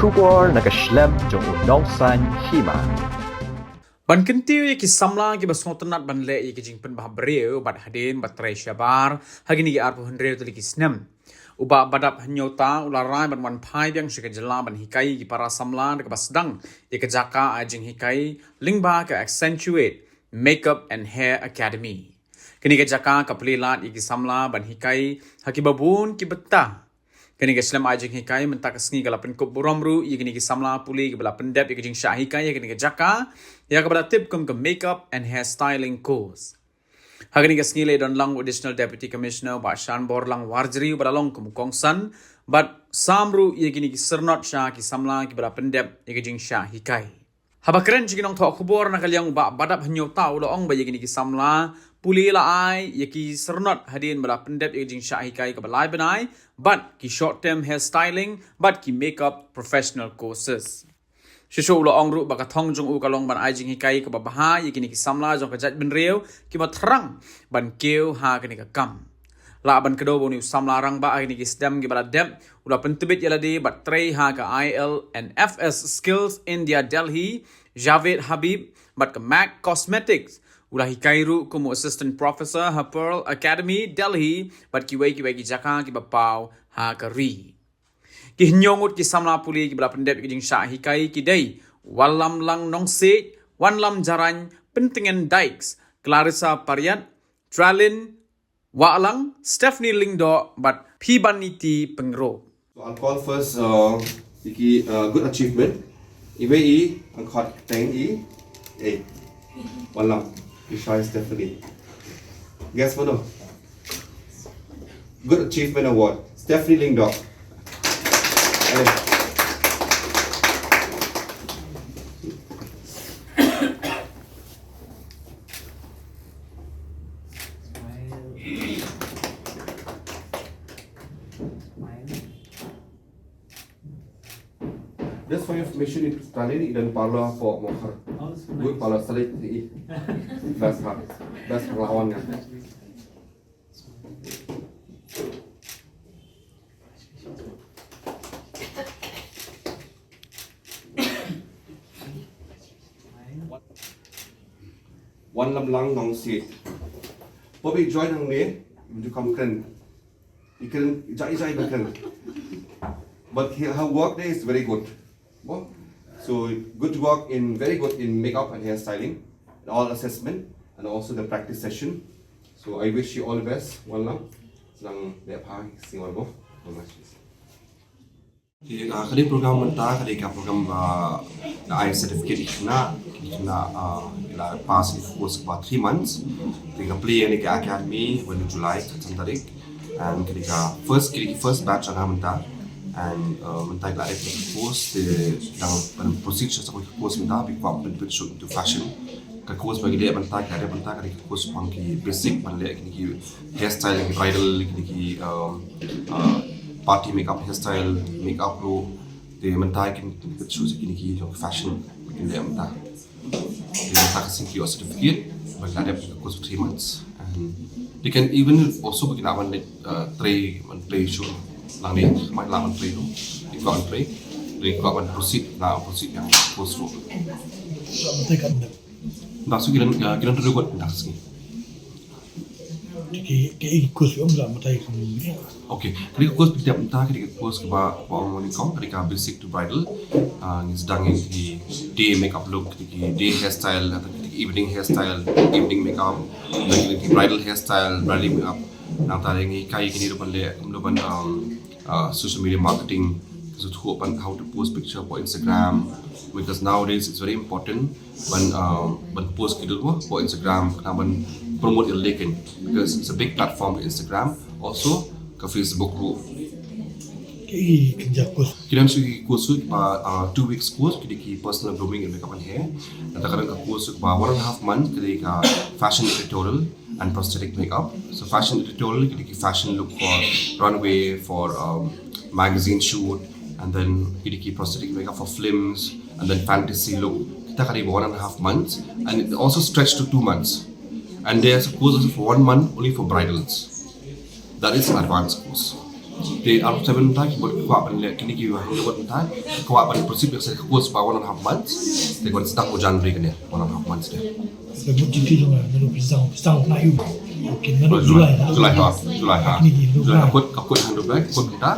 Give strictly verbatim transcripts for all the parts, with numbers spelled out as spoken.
Khubor na ka shlem jong u nongsan hima. Ban kyntiew ïa ki samla kiba sngewtynnat ban leh ïa ki jingpynbha briew bad hadien bad trei shabar ha kine ki arphew hynriew tylli ki snem, u Bah Badap Hynñiewta u la rai ban wan phai biang sha ka jylla ban hikai ïa ki para samla da kaba sdang ïa ka jaka ai jinghikai lyngba ka Accentuate Makeup and Hair Academy. Kane ka jaka ka plie lad ïa ki samla ban hikai ha kiba bun ki bynta. Kane ka shlem ai jinghikai mynta ka sngi ka la pynkup burom ruh ïa kine ki samla pule kiba la pyndep ïa ka jingshah hikai ha kane ka jaka, ïa kaba la tip kum ka Makeup and Hair Styling Course. Ha kane ka sngi la don lang u Additional Deputy Commissioner Bah Shanborlang Warjri uba la long kum u kongsan bad sam ruh ïa kine ki syrnod sha ki samla kiba la pyndep ïa ka jingshah hikai. Haba kren sha ki nongthoh khubor na ka liang u Bah Badap Hynñiewta u la ong ba ïa kine ki samla pule la ai ïa ki syrnod hadien ba la pyndep ïa ka jingshah hikai kaba lai bnai bad ki short term hair styling bad ki makeup professional courses. Shuh shuh u la ong ruh ba ka thong jong u ka long ban ai jinghikai kaba bha ïa kine ki samla jong ka jaitbynriew kiba thrang ban kiew ha kane ka kam. Lah ban kdew ba une u samla rangbah ha kine ki snem kiba la dep u la pyntbit ïa lade bad trei ha ka I L and F S Skills India Delhi, Javed Habib bad ka Mac Cosmetics. U la hikai ruh kum u Assistant Professor ha Pearl Academy Delhi bad kiwei kiwei ki jaka kiba paw ha ka ri. Ki hynñiew ngut ki samla pule kiba la pyndep ïa ka jingshah hikai ki dei Wallamlang Nongsiej, Wanlam Jarain, Pyntngen Dykes, Clarissa Pariat, Tralin Wahlang, Stephanie Lyngdoh bad Phibaniti Pyngrope. So I'll call first uh, Vicky uh, good achievement. Iwei i ang khot teng i. Eh. Wallam. Ishai Stephanie. Guess mano? Good Achievement Award, Stephanie Lyngdoh. Eh. Just for your information, it Stalin, it dan parlor for Mokhar. Good parlor, Stalin, eh. Best ha. Best lawan kan. Wanlamlang Nongsiej. Bobby join hangne, you come kren. You can, you can, you can. But he, her work there is very good. Well, so good work in, very good in makeup and hairstyling, and all assessment, and also the practice session. So I wish you all the best, Wanlam. Senang dep hai, sing wal bo. Congratulations. Ka dei program mynta, ka dei ka program ba da ai certificate ïa ki khynnah, ïa ki khynnah la pass ïa ka course ba three months. Te ka plie ïa ka academy ban July, ka san tarik. And ka dei ka first, ka dei ka first batch jong nga mynta. And mynta ka dei ka course te dang ban proceed sha ka course mynta, ba kwah ban pynpeit shuh into fashion. Ka course ba ki dei mynta, ka dei mynta ka dei ka course ba ki basic ban leh kine ki hairstyle, ki bridal, kine ki party makeup, hairstyle, makeup ruh. Te mynta kin kin shu kine ki jong fashion kin leh mynta. Te mynta ka sing ki certificate ba ki la dep ka course three months. And they can even also ba ki la ban leh trei, ban trei shu lang ne, mai la ban trei ruh. Ki kwah ban trei. Ki kwah ban proceed, la proceed ïa ka course ruh. Ba su ki don, ki don ruh got dak sngi. Ki, ki course ym la mynta ki. Okay, ka dei ka course ba ki dep mynta, ka dei ka course kaba, ba ong mo ni kong, ka dei ka basic to bridal. Ngi sdang ïa ki day makeup look, ki day hairstyle, ki evening hairstyle, evening makeup, ki bridal hairstyle, bridal makeup. Nangta ngi kai kine ruh ban leh, kumno ban social media marketing, so to ban how to post picture for Instagram, because nowadays it's very important ban ban post ki dei for Instagram, khnang ban promote ïa lade, because it's a big platform, Instagram, also ka Facebook ruh. Ki don shu ki course ba two weeks course, ki dei ki personal grooming and makeup and hair. Nangta ka don ka course ba one and a half month, ki dei ka fashion editorial and prosthetic makeup. So fashion editorial, ki dei ki fashion look for runway, for magazine shoot, and then ki dei ki prosthetic makeup for films, and then fantasy look. Kita ka dei one and a half months, and it also stretched to two months. And there's a course also for one month only for bridals. That is an advanced course. Te arphew seven mynta ki bud ki kwah ban leh kine ki hang bud mynta ki kwah ban proceed ïa ka course ba one and a half months. Te ka sdang u January kane one and a half months te. Ka bud jingkit jong nga nalor phi sdang phi sdang na ïu. Okay, nalor July, July ha, July ha. Kine ki July July. Ka kut ka kut hang July ka kut mynta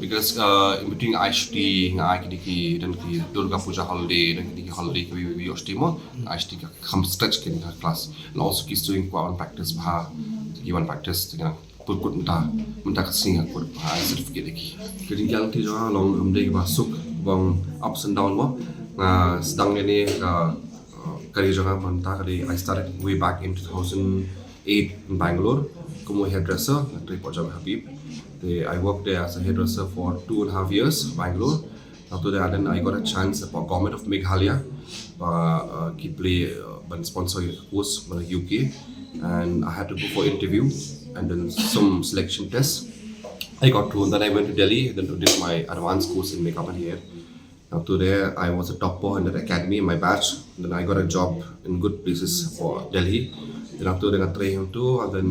because uh, in between ai shuti nga ai kine ki don ki Durga Puja holiday don kine ki holiday ki wi wi wi shuti mo ai shuti ka kham stretch kine ka class. And also ki student kwah ban practice bha ki wan practice te nga put kut mynta mynta ka sngi nga kut ba ai certificate ïa ki. Ka jingkylla te jong nga long ym dei ba suk ba ups and down mo. Nga sdang ïa ne ka uh, career jong nga mynta ka dei I started way back in two thousand eight in Bangalore kum u hairdresser nga trei pok jong Habib. Te I worked there as a hairdresser for two and a half years Bangalore. After that, then I got a chance for Government of Meghalaya, uh, uh, ki plie uh, ban sponsor ïa ka course ba U K, and I had to go for interview and then some selection test. I got through, and then I went to Delhi, then did my advanced course in makeup and hair. After there, I was a topper in that academy in my batch. Then I got a job in good places for Delhi. Then after that, I trained too, and then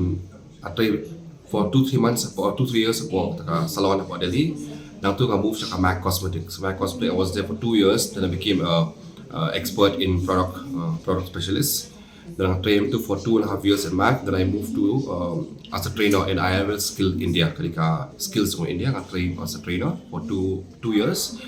I trained for two three months, for two three years for the salon for Delhi. Then after I moved to Mac Cosmetics. Mac Cosmetics, I was there for two years. Then I became a, a expert in product uh, product specialist. Then I trained too for two and a half years at Mac. Then I moved to um, as a trainer in I R L Skill India, ka dei ka Skills from India. I trained as a trainer for two two years.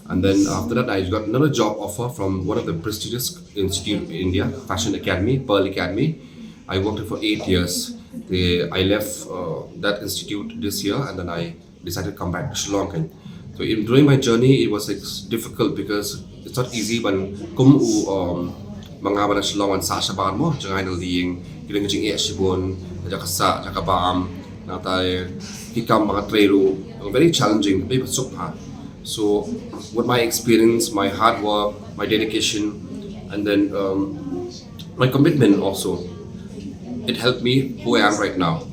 And then after that, I got another job offer from one of the prestigious institute in India, Fashion Academy, Pearl Academy. I worked it for eight years. They, I left uh, that institute this year, and then I decided to come back to Shillong. Kan. So in, during my journey, it was like, difficult because it's not easy ban kum u um, manga ban Shillong ban sah shabar mo, jangai na lieng, kidang jing eh shibun, jaka sah, jaka bam, na tai ki kam manga trei ru, very challenging, very suk ha. So with my experience, my hard work, my dedication, and then um, my commitment also, it helped me who I am right now.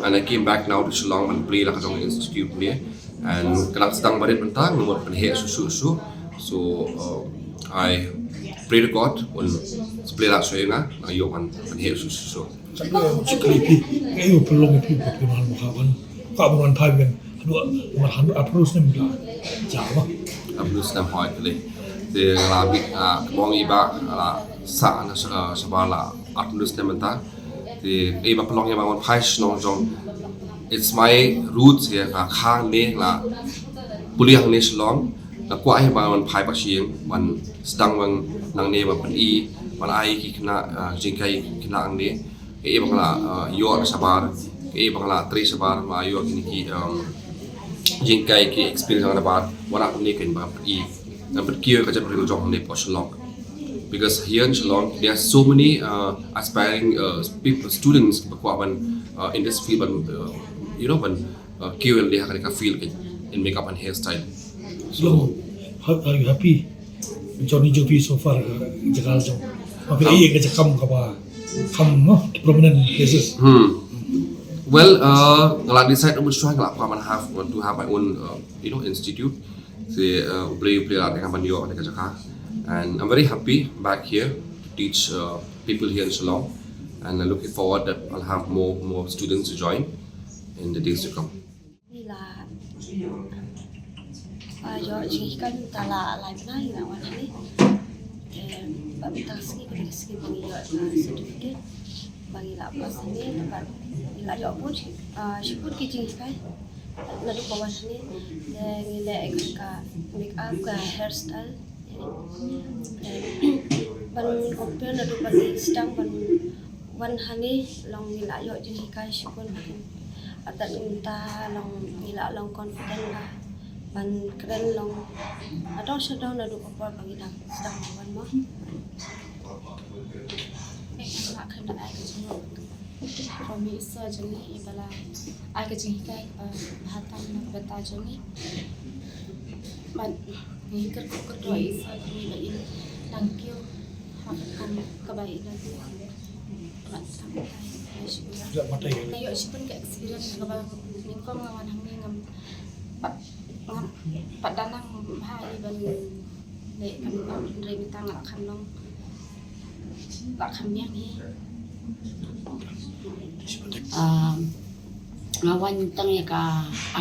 And I came back now to Shillong and plie la ka jong institute ni. And ka dang sdang barit mynta nga mut pynheh shuh shuh shuh. So uh, I pray to God un plie la shuh nga nga ïoh ban pynheh shuh shuh shuh. Chakri phi, ka ïoh pynlong phi phi ban ka ban ka ban wan phai ban. Dua wan han approach nem la. Jama. Approach nem hoi kali. Te la bit ka bong iba la sa na shabar la approach nem mynta. Te iba pynlong ïa ba wan phai shnong jong. It's my roots ïa ka kha ne la pule hangne Shillong. Nga kwah ïa ba wan phai ba shing ban sdang ban nangne ban pyni ban ai ki khynnah jingkai ki khynnah hangne. Ka i ba nga la ïoh shabar, ka i ba nga la trei shabar ma ïoh kine ki jingkai ki experience nga la bar. Wan ap ne kan ba i. Nga pynkiew ka jaitbynriew jong ne po Shillong. Because here in Shillong there are so many uh, aspiring uh, people, students ba kwah ban uh, in this field ban uh, you know ban uh, kiew ïa ka field in makeup and hairstyle. So, how are you happy? Journey jong phi so far ka jaka jong. Ma phi ïa ka jaka kam kaba kam no prominent places. Hmm. Well, uh, nga la decide um shuwa nga la kwah ban have want to have my own uh, you know institute. Te uh, u Blei u plie la ka ban ïoh ka jaka. And I'm very happy back here to teach uh, people here in Shillong. And I'm looking forward that I'll have more more students to join in the days to come. Ni la ïoh jinghikai mynta la lai bnai nga wan hangne. Te bad mynta ka sngi ka dei ka sngi ba ngi ïoh ka certificate ba ngi la pass hangne. Te bad ngi la ïoh bun shibun ki jinghikai naduh ba wan hangne. Te ngi leh ïa ka make up, ka hairstyle. Ban compare naduh ba ngi sdang ban wan hangne long ngi la ïoh jinghikai shibun. Atat mynta long ngi la long confident ba ban kren long adong shadong naduh ba por ba ngi dang sdang ban wan mo. Nga kren da ai ka jingmut. Kong Ïesur jong ngi iba la ai ka jinghikai ba bha tam na ka bynta jong ngi. Bad ngi kyrkhu kyrdoh Ïesur jong ngi ba in dang kiew ha ka kam kaba i la dei. Bad tam tai. Nga ïoh shibun ka experience kaba nyngkong nga wan hangne ngam pat ngam pat da nang bha ïa ban leh kam ba hynrei mynta nga la kham long la kham biang hi. Um, nga wan tang ïa ka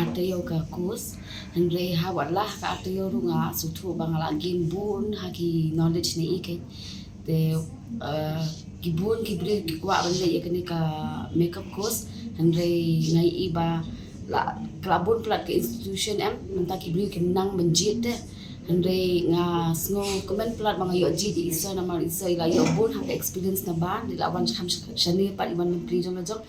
artaïew ka course, hynrei ha wat la ka artaïew ruh nga sngewthuh ba nga la gain bun ha ki knowledge ne i keiñ. Te uh, ki bun ki briew ki kwah ban leh ïa kane ka makeup course, hynrei nga i ba la ka la bun palat ka institution em, mynta ki briew ki nang ban jied te. Hynrei nga sngew kmen palat ba nga ïoh jied ïa i sir namar i sir i la ïoh bun ha ka experience na ban, i la wan kham shane pat i wan myntri jong la jong.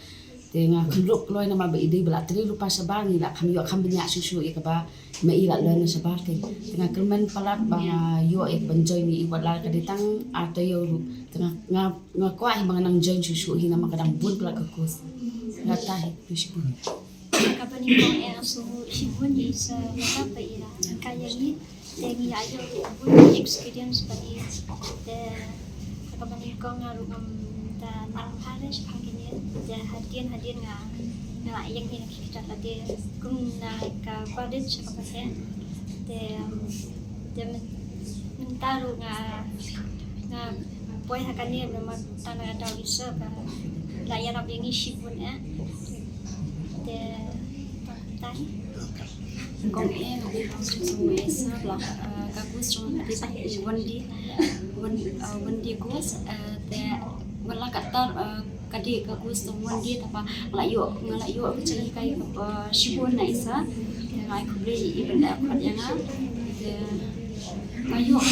Te nga kham ruh kloi namar ba i dei ba la trei lypa shabar, ngi la kham ïoh kham bniah shuh shuh ïa kaba ma i la learn shabar te. Te nga kyrmen palat ba nga ïoh ïa ka ban join ïa i wat la ka dei tang artaïew ruh. Te nga nga nga kwah hi ba nga nang join shuh shuh hi namar ka dang bun palat ka course. Nga ta hi, khublei shibun. Kaba nyngkong eh nga sngewbha shibun ïa i sir ba i la ka ïa ngi. Te ngi la ïoh bun experience ba i. Te kaba nyngkong nga ruh ngam da nang bha re shaphang kine. Te hadien hadien nga nga la ïeng hi na ki kjat lade kum na ka college kaba heh. Te te mynta ruh nga nga poi ha kane namar tang na ka daw i sir ba la ïarap ïa ngi shibun eh. Te tang. Kong eh nga ong sngewbha ïa i sir ba ka course jong nga ka dei tang i one day, one day course. Te wat la katta ka dei ka course tang one day, tangba nga la ïoh, nga la ïoh ka jinghikai shibun na i sir. Te nga ai khublei ïa i ban da khot ïa nga. Te nga ïoh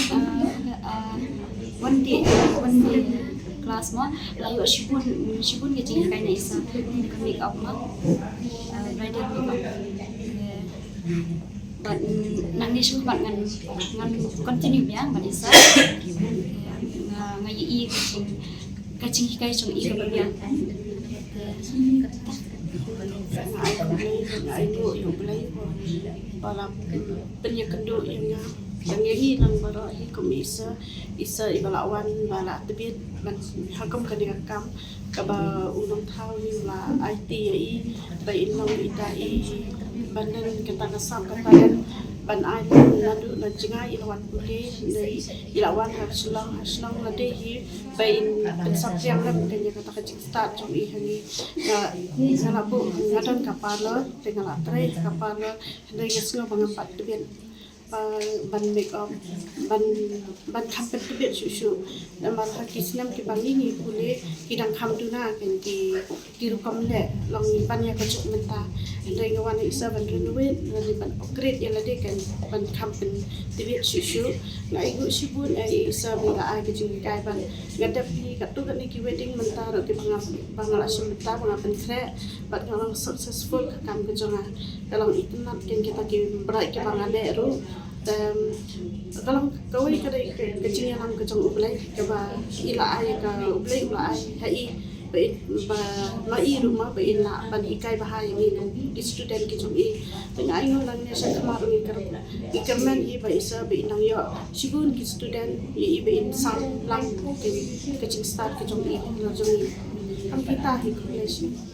one day, one day class mo, nga la ïoh shibun, shibun ka jinghikai na i sir. Ka makeup mo, bridal makeup. Te bad nangne shuh bad ngan ngan continue biang bad i sir. Nga nga ïohi ka jing ka jinghikai jong i kaba biang. Nga ai khublei, nga ai nguh ïa U Blei ba la pynïakynduh ïa nga. Tang ïa ngi lang baroh hi kum i sir, i sir iba la wan ba la tbit ban ha kum kane ka kam. Kaba u nongthaw u la aiti ïa i ba in long ita i ban don kata ka sap ka talent ban ai naduh na jngai i la wan pule, i la wan ha Shillong, ha Shillong lade hi ba in pynsap biang lem kane kata ka jingstad jong i ha ngi. Nga la buh nga don ka parlour, te nga la trei ka parlour, hynrei nga sngew ba ngam pat tbit ban make up, ban ban kham pyntbit shuh shuh. Namar ha ki snem kiba ngi ngi pule ki dang kham duna kein ki ki rukom leh long ban ïa ka juk mynta. Hynrei nga wan i sir ban renovate lane ban upgrade ïa lade kein ban kham pyntbit shuh shuh. Nga ai nguh shibun ïa i sir ba i la ai ka jinghikai ban nga dep hi katto katne ki wedding mynta ruh kiba nga ba nga la shim mynta ba nga pynkhreh bad nga long successful ka kam ka jong nga. Ka long itynnad kein kita ki bright kiba nga leh ruh. Te ka long kawei ka dei ka jingïalam ka jong U Blei kaba i la ai ka U Blei u la ai ha i ba i ba ma i ruh ma ba i lah ban hikai bha ïa ngi ki student ki jong i. Te nga ai nguh nangne sha khmat ruh ngi kyrmen hi ba i sir ba i nang ïoh shibun ki student ïa i ba i sah lang ka jingstad ka jong i la jong i. Kam kita hi khublei shibun.